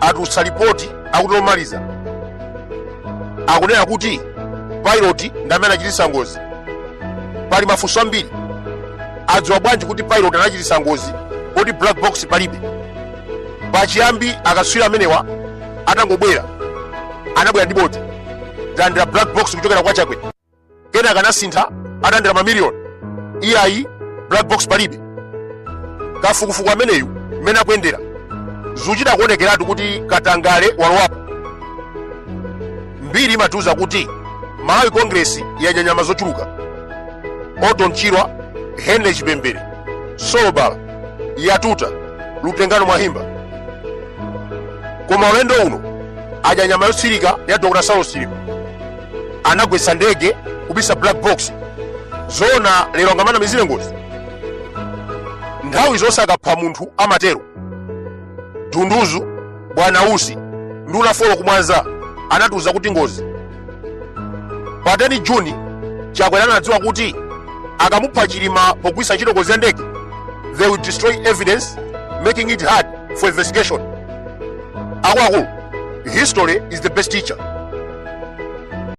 Atulutsa ripoti akuti lomaliza, akunena kuti pilot ndi amene anachititsa ngozi. Pali mafunso ambiri. Adziwa bwanji kuti pilot anachititsa ngozi poti black box palibe? Pachiyambi akatswiri amenewa atangobwera, anabwera ndi bodza, talandira black box kuchokera kwa Chakwera. Kenaka anasintha atalandira mamiliyoni, iyayi, black box palibe. Kafukufuku ameneyu mmene akuyendera, zikuchita kuonekeratu kuti katangale walowapo. Mbiri imatiuza kuti Malawi Congress yadya nyama zochuluka: Orton Chirwa, Henry Chipembere, Solobala, Yatuta, Lutengano Mwahimba. Koma ulendo uno adya nyama yotsirika ya Dr Saulos Chilima. Anagwetsa ndege, kubisa black box, zoona lero angamanamizire ngozi? Nthawi zonse akapha munthu amatero. Dunduzu, Bwana Usi, nduna folo kumwanza anatiuza kuti ngozi. Pa 10 Juni Chakwera anadziwa kuti akamupha Chilima pogwiritsa ntchito ngozi ya ndege, they will destroy evidence, making it hard for investigation. Akuluakulu, history is the best teacher.